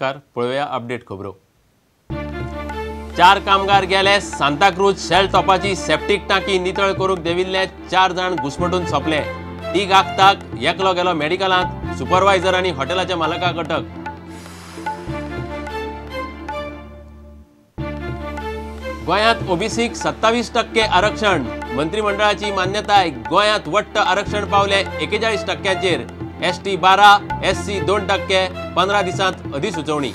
नमस्कार, पळोवया अपडेट खबरो। 4 कामगार गेले। सांताक्रूज शेल टॉपाची सेप्टीक टाकी नितळ करूंक देविल्ले 4 जाण घुसमटून सोंपले। 3 आगताक, एकलो गेलो मेडिकलांत। सुपरवायझर आनी हॉटेलाच्या मालकाक अटक। गोंयांत ओबीसीक 27% आरक्षण, मंत्रिमंडळाची मान्यताय। गोंयांत वट्ट आरक्षण पावले 41%चेर। ST 12, SC 2%। 15 दिसांत अधिसुचोवणी।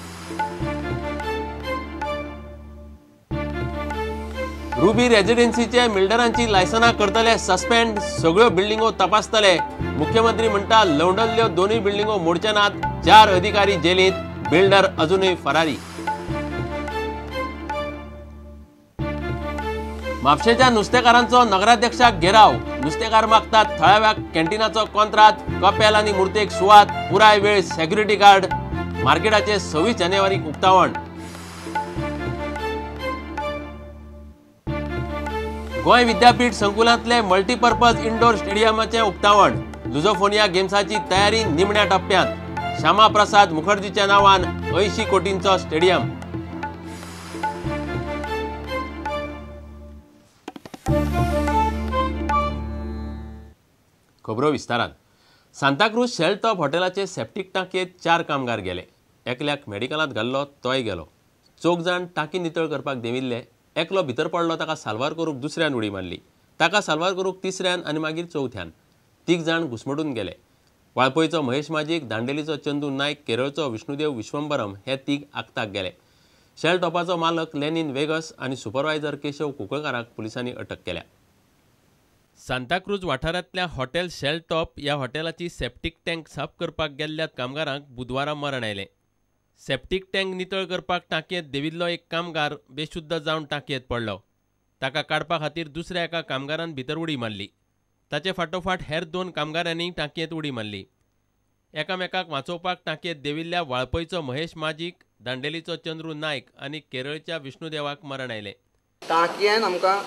रुबी रेजिडेन्सीचे बिल्डरांची लायसनां करतले सस्पेंड, सगळ्यो बिल्डिंगो तपासतले। मुख्यमंत्री म्हणटा लवंडल्ल्यो 2 बिल्डिंगो मोडचे नात। 4 अधिकारी जेलींत, बिल्डर अजुनूय फरारी। म्हापशेच्या नुस्तेकारांचो नगराध्यक्षाक घेराव। नुस्तेकार मागतात थळाव्या कॅन्टीनाचो कॉन्त्रात, कपेल आनी मुर्तेक सुवात, पुराय वेळ सेक्युरिटी गार्ड। मार्केटाचे 26 जानेवारीक उक्तावण। गोंय विद्यापीठ संकुलांतले मल्टीपर्पज इंडोर स्टेडियमाचें उक्तावण। लुझोफोनिया गेम्साची तयारी निमण्या टप्प्यांत। श्यामा प्रसाद मुखर्जीच्या नांवान 80 कोटींचो स्टेडियम। खबरो विस्तारान। सांताक्रूज शेल टॉप हॉटेलाचे सेप्टीक टाकयेंत 4 कामगार गेले। एकल्याक मेडिकलांत घाल्लो, तोय गेलो। 4 जाण टाकी नितळ करपाक देंविल्ले। एकलो भितर पडलो, ताका साल्वार करूंक दुसऱ्यान उडी मारली, ताका साल्वार करूंक तिसऱ्यान आनी मागीर चवथ्यान। 3 जाण घुसमटून गेले। वाळपयचो महेश माजीक, दांडेलीचो चंदू नायक, केरळचो विष्णुदेव विश्वंबरम हे 3 आगताक गेले। शेल टॉपाचो मालक लेनीन वेगस आनी सुपरवायझर केशव कुंकळकाराक पुलिसांनी अटक केल्या। सांताक्रूज वाठारांतल्या हॉटेल शेल टॉप ह्या हॉटेलाची सेप्टीक टँक साफ करपाक गेल्ल्या कामगारांक बुधवारा मरण आयलें। सेप्टीक टँक नितळ करपाक टाकयेंत देविल्लो एक कामगार बेशुद्ध जावन टाकयेंत पडलो। ताका काडपा खातीर दुसऱ्या एका कामगारान भितर उडी मारली। ताचे फाटोफाट हेर 2 कामगारांनी टाकयेंत उडी मारली। एकामेकाक वांचोवपाक टाकयेंत देविल्ल्या वाळपयचो महेश माजीक, दांडेलीचो चंद्रू नायक आनी केरळच्या विष्णुदेवाक मरण आयलें। टाकयेन आमकां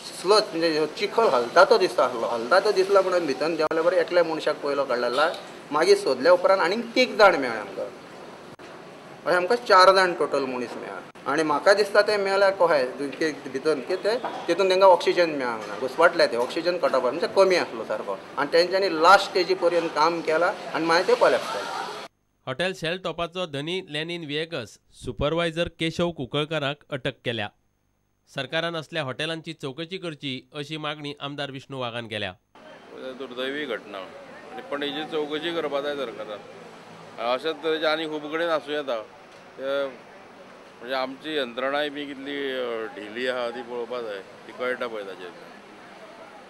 स्लच म्हणजे चिखल हलता तो दिसता आसलो, हलता तो दिसला म्हणून भितर देंवले बरें एकल्या मनशाक पयलो काडलेला। मागीर सोदल्या उपरांत आनीक 3 जाण मेळ्ळे आमकां, अशें आमकां 4 जाण टोटल मनीस मेळ्ळे। आनी म्हाका दिसता ते मेळ्ळ्यार कशें भितर की ते तितून तांकां ऑक्सिजन मेळना, घुसवाटले ते ऑक्सिजन कटऑफ म्हणजे कमी आसलो सारको आनी तेंच्यांनी लास्ट स्टेजी पर्यंत काम केलां आनी मागीर ते कोलॅप्स जाले। हॉटेल शेल टॉपाचो धनी लेनीन विएगस, सुपरवायझर केशव कुंकळकाराक अटक केल्या। सरकारान असल्या हॉटेलांची चौकशी करची अशी मागणी आमदार विष्णू वाघान केल्या। दुर्दैवी घटना, पण हेची चौकशी करपा जाय सरकारान। अशाच तरेचे आनी खूब कडेन आसूं येता। म्हणजे आमची यंत्रणाय बी कितली ढिली आहा ती पळोवपा जाय, ती कळटा पळय ताचेर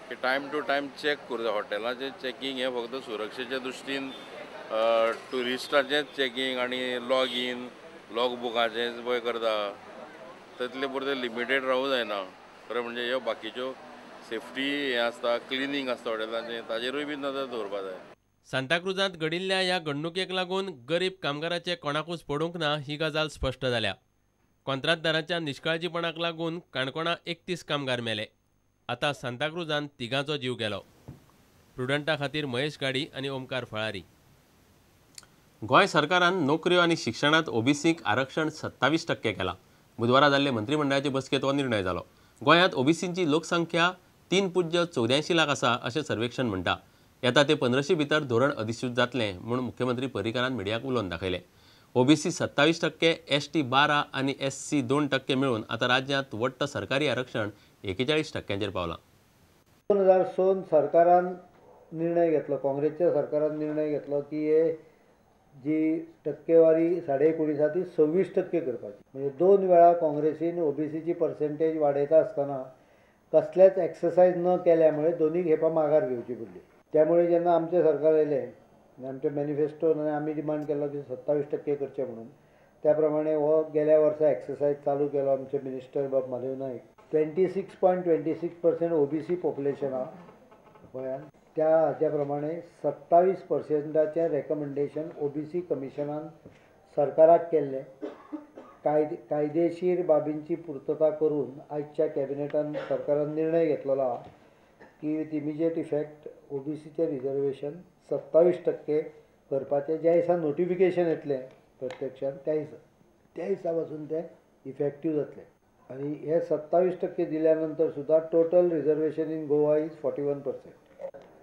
की टायम टू टायम चॅक करूं जाय। हॉटेलाचें चॅकींग हें फक्त सुरक्षेच्या दृश्टीन ट्युरिस्टाचेंच चॅकींग आनी लॉग इन लॉग बुकाचेंच पळय करता, तितले पुरतें लिमिटेड रावूं जायना। खरें म्हणजे ह्यो बाकीच्यो सेफ्टी हें आसता, क्लिनींग आसता हॉटेलाचें, ताजेरूय बी नदर दवरपा जाय। सांताक्रुजांत घडिल्ल्या ह्या घडणुकेक लागून गरीब कामगाराचे कोणाकूच पडूंक ना ही गजाल स्पश्ट जाल्या। कॉंत्राटदारांच्या निश्काळजीपणाक लागून काणकोणा 31 कामगार मेले। आतां सांताक्रुजांत 3 जीव गेलो। प्रुडंटा खातीर महेश गाडी आनी ओमकार फळारी। गोंय सरकारान नोकऱ्यो आनी शिक्षणांत ओबीसीक आरक्षण 27% केलां। बुधवारा जाल्ले मंत्रिमंडळाचे बसकेंत हो निर्णय जालो। गोंयांत ओबीसींची लोकसंख्या 3.84 लाख आसा अशें सर्वेक्षण म्हणटा। येता ते 15 भितर धोरण अधिसूच जातलें म्हूण मुख्यमंत्री पर्रीकारान मिडियाक उलोवन दाखयलें। ओबीसी 27%, एसटी 12 आनी एससी 2% मेळून आतां राज्यांत वट्ट सरकारी आरक्षण 41%चेर पावलां। 2006 सरकारान निर्णय घेतलो, काँग्रेसच्या सरकारान निर्णय घेतलो की हे जी टक्केवारी 19.5 आसा ती 26% करपाची। म्हणजे 2 वेळा काँग्रेसीन ओबीसीची पर्सेंटेज वाडयता आसतना कसलेच एक्सरसायज न केल्यामुळे दोन्ही खेपा माघार घेवची पडली। त्यामुळे जेन्ना आमचें सरकार आयलें आनी आमच्या मॅनिफेस्टोन आमी डिमांड केलो की 27% करचें म्हणून, त्या प्रमाणे हो गेल्या वर्सा एक्सरसायज चालू केलो आमचे मिनिस्टर बाब माधव नायक। 26.26% ओबीसी पॉप्युलेशन आहा गोंयांत, त्या हाच्या प्रमाणे 27%चें रेकमेंडेशन ओबीसी कमिशनान सरकाराक केल्लें। कायदेशीर बाबींची पुर्तता करून आयच्या कॅबिनेटान सरकारान निर्णय घेतलेलो आहा की विथ इमिजिएट इफेक्ट ओबीसीचें रिजर्वेशन 27% करपाचें। ज्या दिसा नोटिफिकेशन येतलें प्रत्यक्षान त्या दिसा पासून ते इफेक्टीव जातले. आनी हे 27% दिल्या नंतर सुद्दां total reservation in Goa is 41%.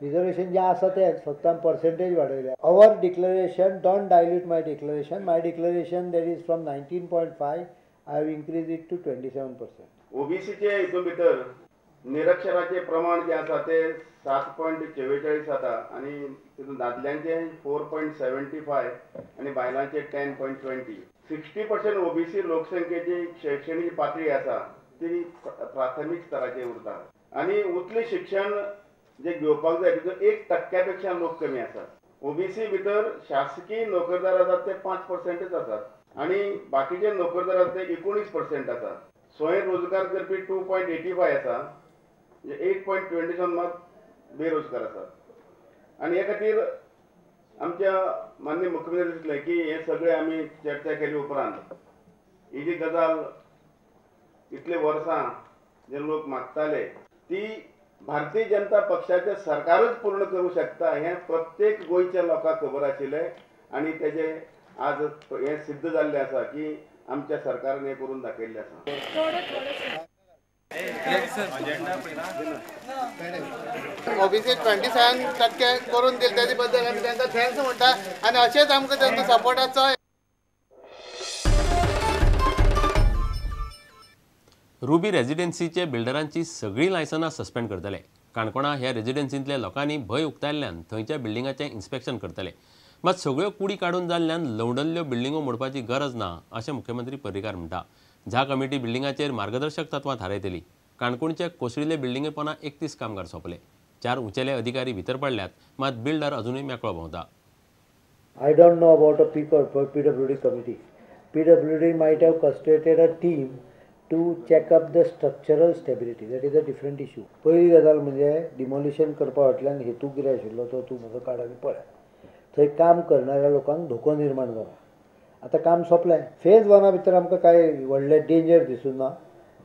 Reservation जे आसा तेच फक्त आमी percentage वाडयल्या. Our declaration don't dilute my declaration. My declaration that is from 19.5 I have increase it to 27%. ओबीसीचे हितून भितर निरक्षराचे प्रमाण जे आसा ते 7.44 जाता आनी तितून दादल्यांचे 4.75 आनी बायलांचे 10.20. 60% ओबीसी लोकसंख्येची शैक्षणिक पातळी आसा ती प्राथमीक स्तराचेर उरता आनी उतलें शिक्षण जे घेवपाक जाय तितून 1% पेक्षा लोक कमी आसात. ओबीसी भितर शासकीय नोकरदार आसात ते 5% आसात आनी बाकीचे नोकरदार आसात ते 19% आसात. स्वयं रोजगार करपी 2.85 आसा, 8.27 मात बेरोजगार आसात. आनी हे खातीर आमच्या माननीय मुख्यमंत्री दिसलें की हे सगळे आमी चर्चा केली उपरांत ही जी गजाल इतले वर्सां जे लोक मागताले ती भारतीय जनता पक्षाचे सरकारच पूर्ण करूं शकता हें प्रत्येक गोंयच्या लोकांक खबर आशिल्लें आनी तेजें आज हें सिद्ध जाल्लें आसा की आमच्या सरकारान हें करून दाखयल्लें आसा. ओबीसी 27% करून दिले तेजे बद्दल आमी तांकां thanks म्हणटा आनी अशेंच आमकां तांचो सपोर्टाचो. रुबी रेजिडेन्सीचे बिल्डरांची सगळीं लायसनां सस्पेंड करतले. काणकोणा ह्या रेजिडेन्सींतल्या लोकांनी भंय उक्तायल्ल्यान थंयच्या बिल्डिंगाचें इन्स्पेक्शन करतले. मात सगळ्यो कुडी काडून जाल्ल्यान लवंडल्ल्यो बिल्डिंगो मोडपाची गरज ना अशें मुख्यमंत्री पर्रीकार म्हणटा. झा कमिटी बिल्डिंगाचेर मार्गदर्शक तत्वां थारायतली. काणकोणचे कोसळिल्ले बिल्डिंगे पोना 31 कामगार सोंपले. 4 उंचेले अधिकारी भितर पडल्यात, मात बिल्डर अजुनूय मेकळो भोंवता. I don't know about a PWD committee. PWD might have constituted a team to check up the structural stability. That is a different issue. पयली गजाल म्हणजे डिमॉलिशन करपा फाटल्यान हेतू कितें आशिल्लो तो तूं म्हजो काड आनी पळय. थंय काम करणाऱ्या लोकांक धोको निर्माण जाला. आतां काम सोंपलें. फेज वना भितर आमकां कांय व्हडलें डेंजर दिसूं ना.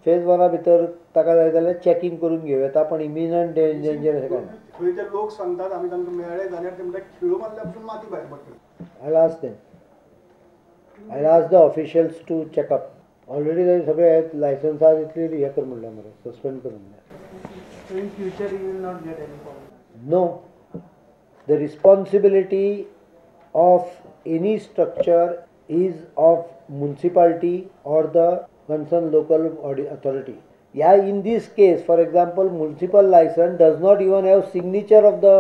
फेज वना भितर ताका जाय जाल्यार चॅकींग करून घेवं येता, पण इमिनंट डेंजर अशें कांय ना. थंय ते लोक सांगतात आमी तांकां मेळ्ळे जाल्यार ते म्हणटा खिळो मारल्या पसून माती भायर पडटा. I ask them, I ask the officials to check up. Already थंय सगळे लायसन्सां तितली हें कर म्हणलें मरे, सस्पेंड कर म्हणलें. In future you will not get any problem. No, the responsibility of any structure is of municipality or the concerned local authority. Yeah, in this case, for example, municipal license does not even have signature of the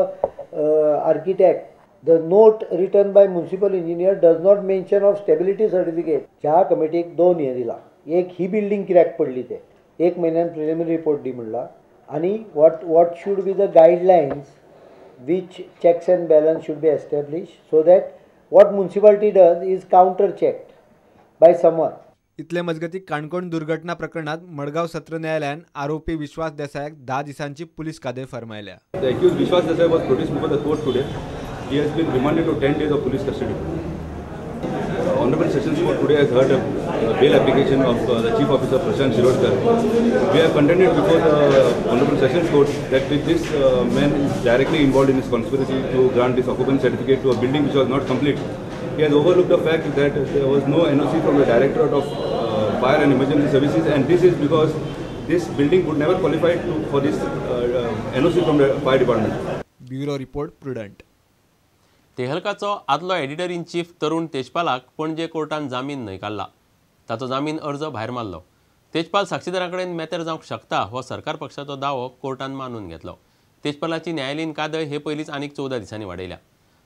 architect. The note written by municipal engineer does not mention of stability certificate. ह्या कमिटीक 2 हें दिला. एक ही building कित्याक पडली ते 1 म्हयन्यान preliminary report दी म्हणला, आनी what should be the guidelines which checks and balance should be established so that what municipality does is counter checked by someone. इतले मजगती काणकोण दुर्घटना प्रकरणात मडगांव सत्र न्यायालयान आरोपी विश्वास देसायाक 10 दिसांची police कादय फर्मायल्या. The accused Vishwas Desai was produced before the court today. He has been remanded to 10 days of police custody. The Honorable Sessions Court today has heard a bail application of the Chief Officer Prashant Shirodkar. We have contended before the Honorable Sessions Court that with this man is directly involved in his conspiracy to grant this occupancy certificate to a building which was not complete. He has overlooked the fact that there was no NOC from the Directorate of Fire and Emergency Services, and this is because this building would never qualify for this NOC from the Fire Department. Bureau Report, Prudent. तेहलकाचो आदलो editor in chief तरुण तेजपालाक पणजे कोर्टान जामीन न्हयकारला. ताचो जामीन अर्ज भायर मारलो. तेजपाल साक्षीदारां कडेन मेतेर जावंक शकता हो सरकार पक्षाचो दावो कोर्टान मानून घेतलो. तेजपालाची न्यायालयीन कादय हे पयलींच आनीक 14 दिसांनी वाडयल्या.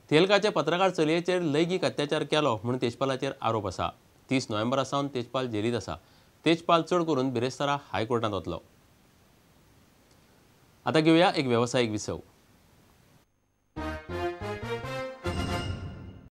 तेहलकाचे पत्रकार चलयेचेर लैंगीक अत्याचार केलो म्हूण तेजपालाचेर आरोप आसा. 30 नोव्हेंबरा सावन तेजपाल जेलींत आसा. तेजपाल चड करून बिरेस्तारा हायकोर्टांत वतलो. आतां घेवया एक वेवसायीक विसव.